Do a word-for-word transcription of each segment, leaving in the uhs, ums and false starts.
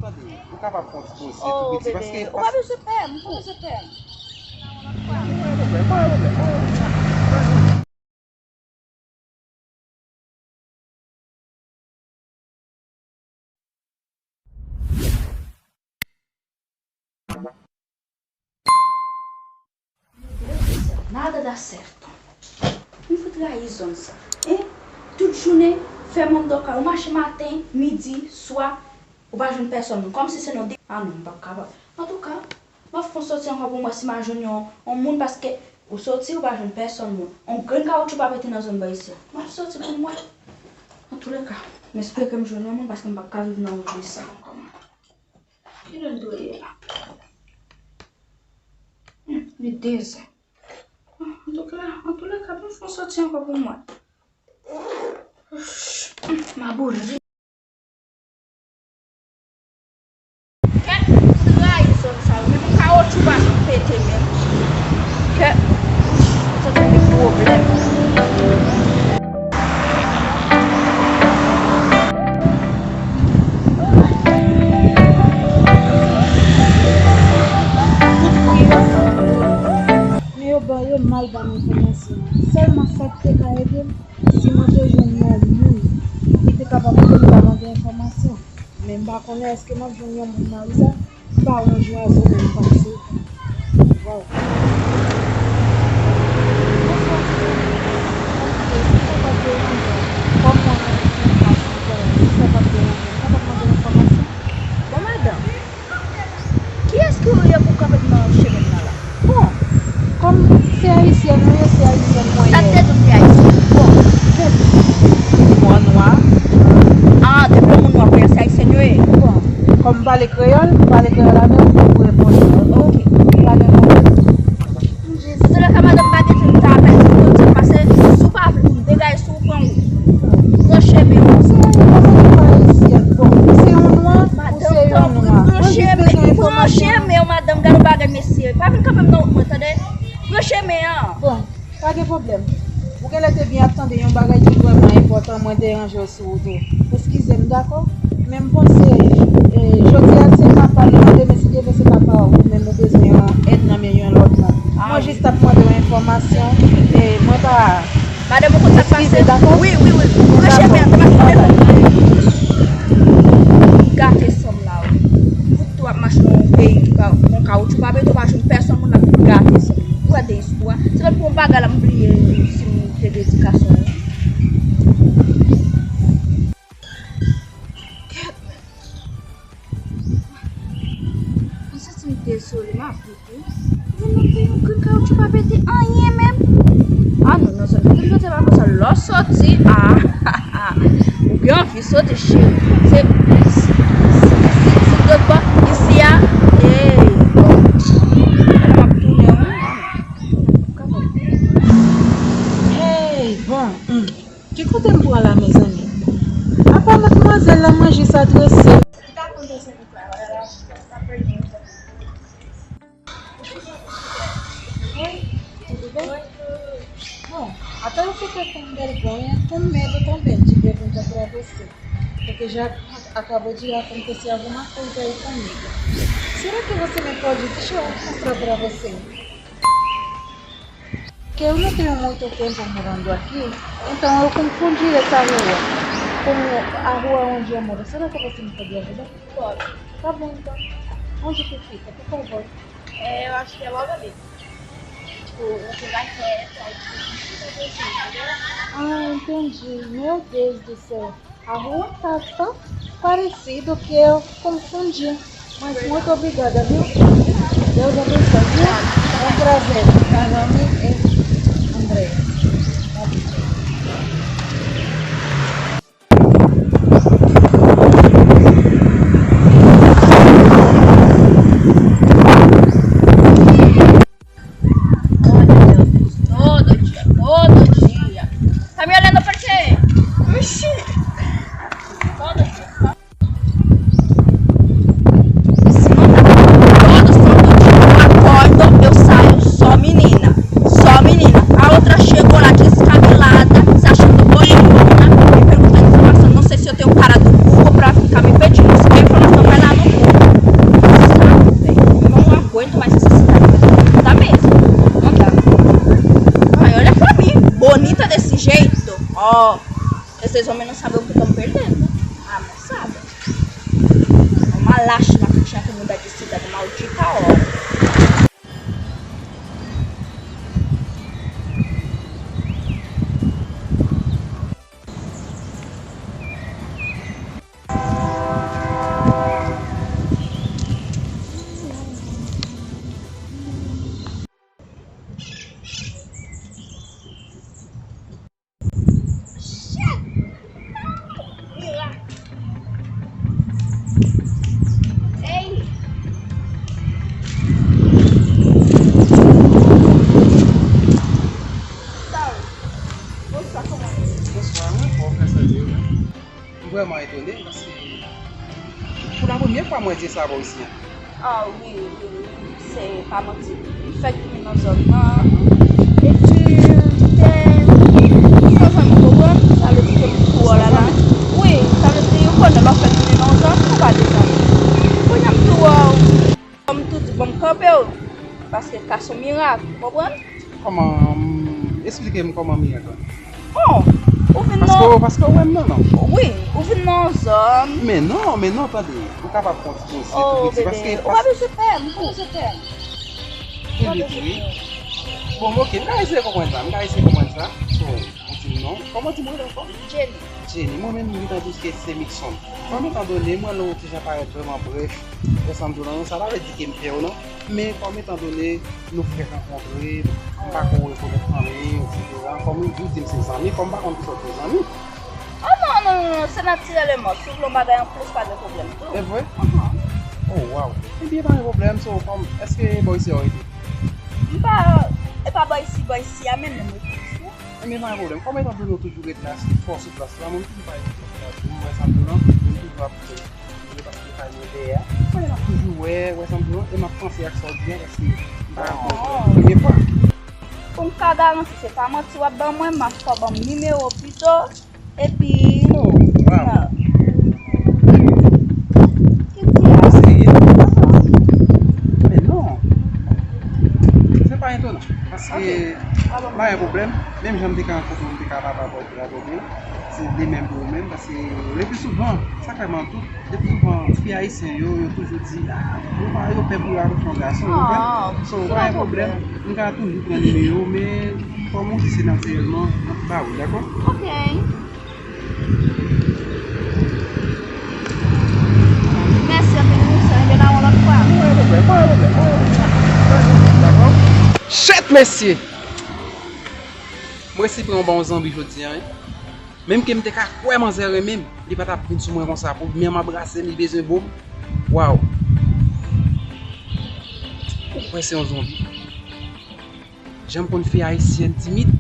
Ou kapab fè yon ti poze tou piti, paske ou pa bezwen pè m, ou pa bezwen pè m. Nada dá certo. M fout rayi zòn sa. Hein? Tout jounen, fè moun doka. Ou mache maten, midi, swa, ou pa jwenn pèsòn moun. Kòmsi se nan de... Ah non, m p ap kapab. Antouka, m ap fè yon soti ankò pou m wè si m a jwenn yon, yon moun, paske ou soti, ou pa jwenn pèsòn moun. Yon grenn kawotchou pa pete nan zòn bò isi a. M ap soti pou m wè. Antouleka, m espere m jwenn yon moun, paske m p ap ka viv nan yon vi sa ankò. Ki lè l dwe ye la? Hmm, li dezè. Antouka, antouleka, bon, fò soti ankò pou mwen. Hmm, m aboli. Kèt, m rayi zòn sa yo. Menm yon kawotchou pa janm pete menm. Kèt, sa se yon pwoblèm. Men yo ba, yo mal ba m enfòmasyon an. Sèlman sa k te ka ede m, si mwen te jwenn yon moun ki te kapab ede m ba mwen de enfòmasyon. Men m pa konnen èske m ap jwenn yon moun nan ri la. M pa wè yon jwazo menm pase. Waw. Bonswa, ti moun. Anpil, si sa pa t deranje w, kòm mwen menm, si sa pa t deranje w, m kapab mande w enfòmasyon? Bon, madanm, kiyès ki w ye pou w kanpe nan chemen m nan la? Bon, kòm se ayisyèn ou ye, se ayisyèn mwen ye. Sa k te di w se ayisyèn? Bon, se... Bon, nwa. Ah, depi yon moun nwa pou se ayisyèn yo ye. Bon, kòm m pale kreyòl, m pale kreyòl avè w, m pou reponn ou. Ok. Pa gen pwoblèm. Antouleka, madanm, pa gen tan m ta pèdi pou m di w, paske si w pa vle pou m degaje sou ou, pran wout. Pran chemen w. Se yon pwoblèm pa ayisyèn. Bon, ou se yon nwa, ou se yon nwa. Mwen jis bezwen enfòmasyon. Pran chemen w, madanm, gade yon bagay, mesye. Pa vin kanpe m nan wout mwen, tande? Pran chemen an. Bon, pa gen pwoblèm. Ou genlè te byen ap tande yon bagay ki vrèman enpòtan, mwen deranje w sou wout ou. Eskize m, dakò? Men m panse, e, jodi a se papa nou, demen si Dye vle se papa w, ou menm ou bezwen yon èd nan men yon lòt moun. Mwen jis t ap mande w enfòmasyon, e, mwen pa... Madanm, ou konn sa k pase? Eskize, dakò? Wi, wi, wi. Pran chemen an, se paske m te konn gate san m la, wi. Ou tou ap mache nan yon peyi ki pa, yon kawotchou pa pete, ou pa jwenn pèsòn moun ap gate san. Ou wè de istwa. Se menm pou yon bagay la, m bliye si m te dedikasyon. Kèt, men. M santi m dezole, m ap ri tou. Mwen nan peyi yon grenn kawotchou pa pete anyen menm. Ah non, non, sa, tout kote pa konsa, lè w soti, ah, ou gen anvi soti, cheri. Se, si, si, si, si, dòt bò, isi a, ey, bon. Ala m ap tounen, wi. Ey, bon, hmm. Ki kote m pran la, mezanmi? Apa madmwazèl la manje sa trese. Wi, tudo bem? Bon, até eu fiquei com vergonha, com medo também de perguntar pra você, porque já acabou de acontecer alguma coisa aí comigo. Será que você me pode, deixa eu mostrar pra você. Que eu não tenho muito tempo morando aqui, então eu confundi essa rua com a rua onde eu moro. Será que você me pode ajudar? Pode. Tá bom, então. Onde que fica, por favor? É, eu acho que é logo ali. Tipo, você vai reto, aí você fica assim, entendeu? Ah, entendi. Meu Deus do céu. A rua tá tão parecido que eu confundi. Mas muito obrigada, viu? Deus abençoe, viu? É um prazer. Meu nome é Andréia. Todo dia, todo dia. Tá me olhando por quê? Oxi. Todo dia. Todo santo dia eu acordo, eu saio só menina. Só menina. Oh, ese zo menos sabe o que estão perdendo. Ah, mas sabe. Uma lástima que tinha que mudar de cidade maldita hora. Bonswa, kòman w ye? Bonswa, mwen fò, grasadi ou menm. M vrèman etone, paske pou la premyè fwa mwen di sa bò isi a. Ah, wi, wi, wi, se pa manti. M fèk vini nan zòn nan. Epi, m te, m te zanmi m, konprann? Sa vle di ke m tou wè w la, la. Wi, sa vle di, ou konnen lè w fèk vini nan yon zòn, ou pa desann. Kounye a m tou wè w. Kòm tou di, bon, m kanpe w. Paske ka se yon mirak, ou konprann? Kòman, esplike m kòman mirak la? Bon, ou vin nan. Paske, paske ou wè m nan, non? Wi, ou vin nan yon zòn. Men non, men non, tande. Ou kapab fè yon ti pwoze tou piti, paske ou pa bezwen pè, m pa bezwen pè. Ou pa bezwen pè. Bon, ok, m ka eseye konprann sa, m ka eseye konprann sa. So, ou di m non. Kòman w di m ankò? Jenny. Jenny, mwen menm, m gentan di w ke se Mikson. Kòm etan done, mwen wè w te jan parèt vrèman brèf. Wè sa m di w lan, sa pa vle di ke m pè w non. Men kòm etan done, nou fèk rankontre, m pa ko rekonèt fanmi, etsetera. Kòm ou di w di m se zanmi, kòm m pa konn kisa w te zanmi. Oh non, non, non, non, se natirèlman. Si w vle yon bagay anplis, pa gen pwoblèm tou. E vre? Ahan. Oh, waw. Ebyen, pa gen pwoblèm, so, kòm, èske bò isi a w rete? M pa, e pa bò isi, bò isi a menm, menm rete isi. Ebyen, pa gen pwoblèm. Kòm etan done nou toujou ret la, fò sou plas la, mwen toujou pa ret sou plas la. Mwen, sa m di w lan, mwen toujou ap ret paske kay mwen dèyè a. Mwen, m ap toujou wè, wè sa m di w lan, e m ap panse ak sa w di a, paske m pa konprann premye fwa. Pou m ka garanti se pa manti w ap ban mwen, m ap fè w ban m nimewo w pito. Epi, oh, wow. Ki di a? Serye? Men non. Se pa etonan. Paske, pa gen pwoblèm. Menm jan m te ka rankontre w, m te ka papa bò drapo byen. Se de menm pou ou menm. Paske, le pli souvan, sa fè m an tout. Depi souvan, fi ayisyen yo, yo toujou di, ah, yo pa, yo pè pou yo akoche yon gason, ou konprann? So, pa gen pwoblèm. M ka toujou pran nimewo w, men kòm ou di se natirèlman, m ap ba ou, dakò? Ok. Mèsi anpil, wi, sa, ebyen, n a wè lòt fwa. Pa gen pwoblèm, pa gen pwoblèm, pa gen pwoblèm. Dakò? Shit, mesye! M resi pran yon bon zanmi jodi a, wi. Menm ke m te ka kwè manzè renmen m, li pa t ap vin sou mwen konsa pou menm anbrase m, li bezwen bo m. Waw. Ou kwè se yon zonbi? Jan m konn fi ayisyèn timid,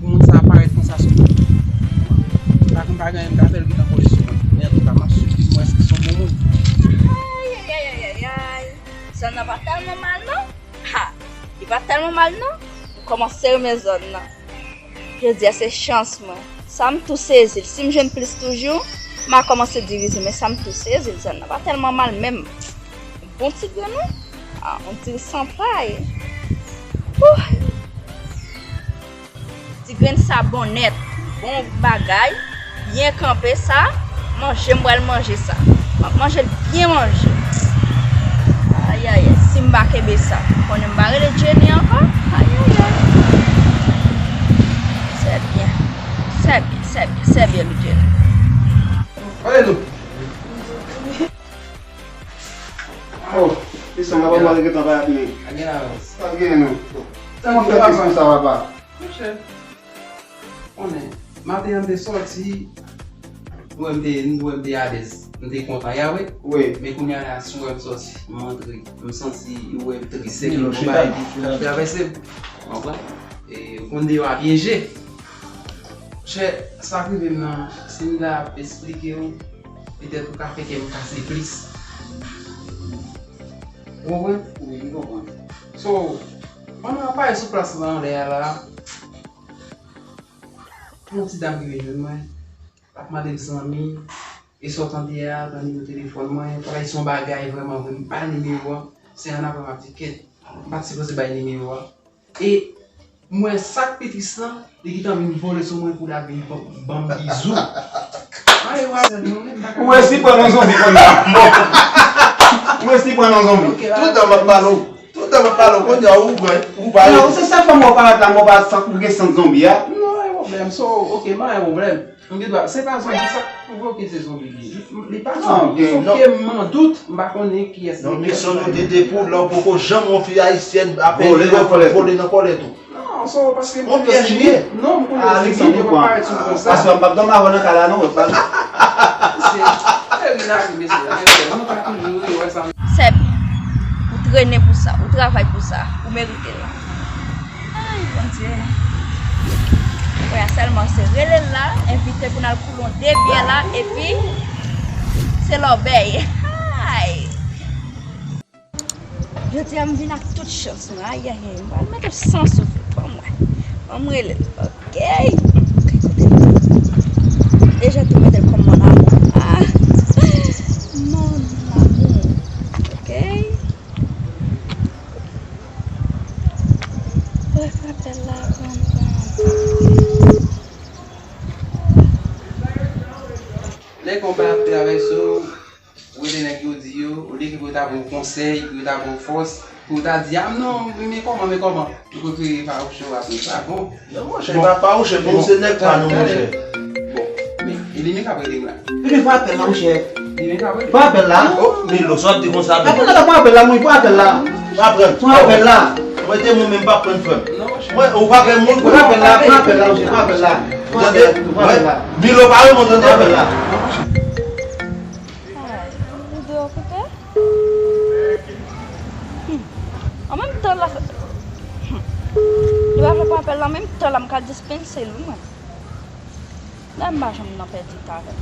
pou moun sa parèt konsa sou mwen. M pa konn pa gen anyen m ka fè l gentan kole sou mwen. Men antouka, m ap swiv pou m wè èske se yon bon moun. Ayayayayay. Zòn nan pa tèlman mal non. Ha! Li pa tèlman mal non. M kòmanse renmen zòn nan. Jodi a se chans mwen. Sa m tou sezi l. Si m jwenn plis toujou, m a kòmanse divize. Men sa m tou sezi l, zòn nan pa tèlman mal menm. Bon ti grenn wi. Ah, on dirait san pay. Ouh! Ti grenn sa bon nèt. Bon bagay. Byen kanpe sa. Manje, m pral manje sa. M ap manje l byen manje. Ayayay, si m pa kenbe sa, konnen m pa rele Jenny ankò? Ayayay. C'est bien. C'est bien, c'est bien, c'est bien, Jenny. Pale nou. Oh, Ison, m ap mande gentan pa ap men. Pa gen avans. Pa gen non. Kòman fè Ison sa, papa? Monchè, konnen, maten an m te sòti, ou wè m te, ou wè m te alèz, m te kontan, ya wi. Wi. Men kounye a la, si w wè m sòti, m antre, m santi, ou wè m tris, se ke yon bagay ki travèse m. Ou konprann? E, ou konn deyò a pyeje. Monchè, sa k rive m nan, si m ta ap esplike w, petèt ou ka fè kè m kase plis. Ou konprann? Wi, m konprann. So, pandan m ap pale sou plas la anlè a la, yon ti dam rive jwenn mwen, l ap mande m zanmi, e sa w tande a, nan nimewo telefòn mwen, pral di yon bagay vrèman vre, m ba l nimewo a, se annapre m ap di kèt, m pa t sipoze bay nimewo a. E M wè sak pi tris lan, li gentan vin vole sou mwen pou l al vin ban, ban m bizou. Ay, wazèl, non, men m pa ka. Ou resi pran yon zonbi kounye a. Ou resi pran yon zonbi. Ok, la. Tout tan m ap pale w. Tout tan m ap pale w, kounye a ou pran, ou pa rete. Non, se sèl fwa m wè w parèt la, m wè w pa sant, ou gen sant zonbi a. Non, pa gen pwoblèm. So, ok, pa gen pwoblèm. M gen dwa, se pa zonbi sa k pwovoke se zonbi li ye. Li, li pa zonbi. Sòf ke m an dout, m pa konnen kiyès li ye. Donk, misyon nou te, te pou lè w poko janm wè yon fi ayisyèn apèn vole nan kòlèt tou. Non, so, paske m konnen si li, non, m konnen si li, yo pa parèt sou konsa. Paske m p ap dòmi avè w nan kay la non, wè pa. Se, se rinasi mesye, nou pa toujou wè sa. Sèm, ou trennen pou sa, ou travay pou sa, ou merite l. Ay, Bondye. Frè a sèlman se rele l la, envite pou n al koule yon de byè la, epi se lòbèy. Ay! Jodi a m vin ak tout chans mwen. Ay, ay, ay, m pral mete w san soufri. Ban m wè. Ban m rele l. Ok. Ok, kote l? Deja tou mete l kòm mon amour. Ah! Mon amour. Ok. Pran apèl la, pran, pran. Lè konba ap travèse w, rele nèg yo, di yo, olye ke pou yo ta ba w konsèy, pou yo ta ba w fòs, pou yo ta di, ah non, men kòman, men kòman. Ou prefere fawouche w apre sa, bon. Non, monchè, pa fawouche, bon, se nèg pa nou, monchè. Bon, men, e li menm k ap rele m la. Epi pran apèl la, monchè. Li menm k ap rele. Pran apèl la. Oh, Milo, sa w ap di konsa, men. Apèl la, pran apèl la, mwen, pran apèl la. Pa pran. Pran apèl la. Mwen te moun, men m pa pran frè m. Non, monchè. Mwen, ou pa pran moun, pran apèl la, pran apèl la, monchè, pran apèl la. Tande, pran apèl la. Milo, pa reponn, tande, pran apèl la. Ay, ou deyò kote? Hmm. An menm tan la, hmm. Li pa vle pran apèl la, an menm tan la, m ka dispanse l, wi, mwen. Lè m pa janm nan pèdi tan avè l.